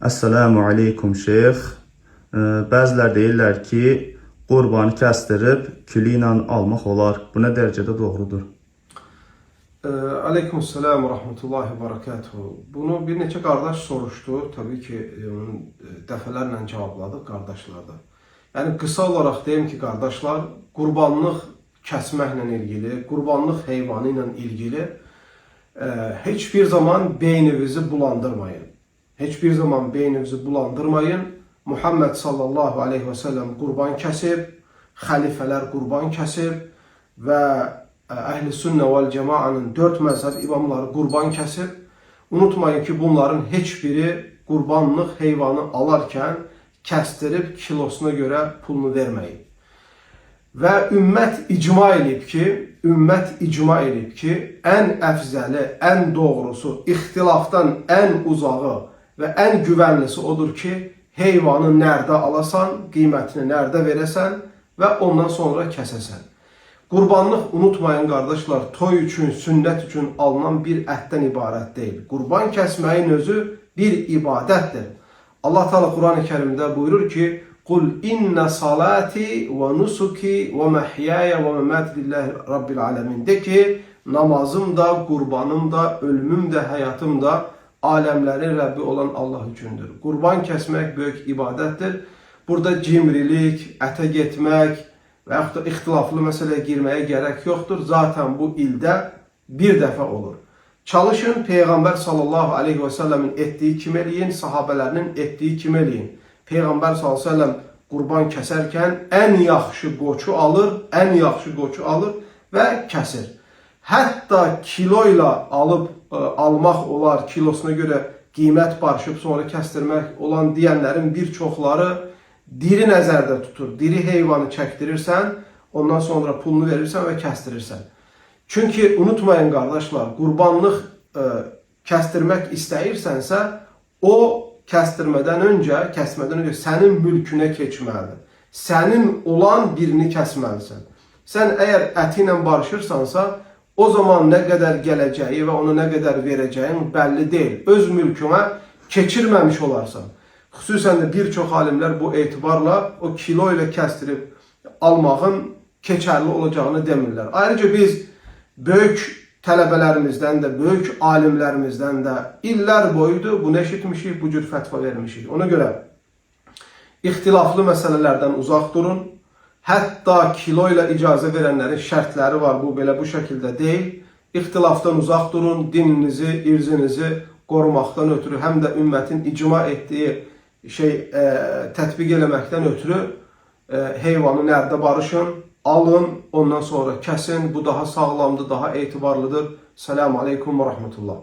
Esselamu aleykum şeyx. Bəzilər deyirlər ki, qurbanı kəsdirib kili ilə almaq olar. Bu nə dərəcədə doğrudur? Aleykümselam ve rahmetullahi ve berekatuhu. Bunu bir neçə qardaş soruşdu. Tabii ki, onu dəfələrlə cavabladıq qardaşlar da. Yəni qısa olaraq deyim ki, qardaşlar, qurbanlıq kəsməklə ilgili, qurbanlıq heyvanı ilə ilgili heç bir zaman beyninizi bulandırmayın. Heç bir zaman beyninizi bulandırmayın. Muhammed sallallahu aleyhi ve sellem qurban kəsib, xəlifələr qurban kəsib və əhl-i sünnə vəl cemaanın 4 məzhəb imamları qurban kəsib. Unutmayın ki, bunların heç biri qurbanlıq heyvanı alarkən kəstirib kilosuna görə pulunu verməyib. Və ümmət icma eləyib ki, ümmət icma eləyib ki, ən əfzəli, ən doğrusu, ixtilafdan ən uzağı və ən güvənlisi odur ki, heyvanı nərdə alasan, qiymətini nərdə verəsən və ondan sonra kəsəsən. Qurbanlıq unutmayın qardaşlar, toy üçün, sünnət üçün alınan bir ətdən ibarət deyil. Qurban kəsməyin özü bir ibadətdir. Allah Teala Quran-ı Kərimdə buyurur ki: "Qul inne salati ve nusuki ve mahyaya ve memati lillahi rabbil alamin." De ki, namazım da, qurbanım da, ölümüm də, həyatım da aləmlərin Rəbbi olan Allah üçündür. Qurban kəsmək böyük ibadətdir. Burada cimrilik, ətə getmək və yaxud da ixtilaflı məsələyə girməyə gərək yoxdur. Zaten bu ildə bir dəfə olur. Çalışın Peyğəmbər sallallahu aleyhi və səlləmin etdiyi kimi eləyin, sahabələrinin etdiyi kimi eləyin. Peyğəmbər sallallahu aleyhi və səlləm qurban kəsərkən ən yaxşı qoçu alır, ən yaxşı qoçu alır və kəsir. Hətta kilo ilə alıb almaq olar, kilosuna görə qiymət barışıb sonra kəstirmək olan deyənlərin bir çoxları diri nəzərdə tutur. Diri heyvanı çəkdirirsən, ondan sonra pulunu verirsən və kəsdirirsən. Çünki unutmayın qardaşlar, qurbanlıq kəstirmək istəyirsənsə, o kəstirmədən öncə, kəsmədən öncə sənin mülkünə keçməlidir. Sənin olan birini kəsməlisən. Sən əgər əti ilə barışırsansa, o zaman nə qədər gələcəyi və ona nə qədər verəcəyin bəlli deyil. Öz mülkünə keçirməmiş olarsan. Xüsusən də bir çox alimlər bu etibarla o kilo ilə kəstirib almağın keçərli olacağını demirlər. Ayrıca biz böyük tələbələrimizdən də, böyük alimlərimizdən də illər boyudur bunu eşitmişik, bu cür fətva vermişik. Ona görə ixtilaflı məsələlərdən uzaq durun. Hətta kilo ilə icazə verənlərin şərtləri var, bu belə bu şəkildə deyil. İxtilafdan uzaq durun, dininizi, irzinizi qorumaqdan ötürü, həm də ümmətin icma etdiyi şey tətbiq eləməkdən ötürü heyvanı nərdə barışın, alın, ondan sonra kəsin. Bu daha sağlamdır, daha etibarlıdır. Selamun aleykum və rahmetullah.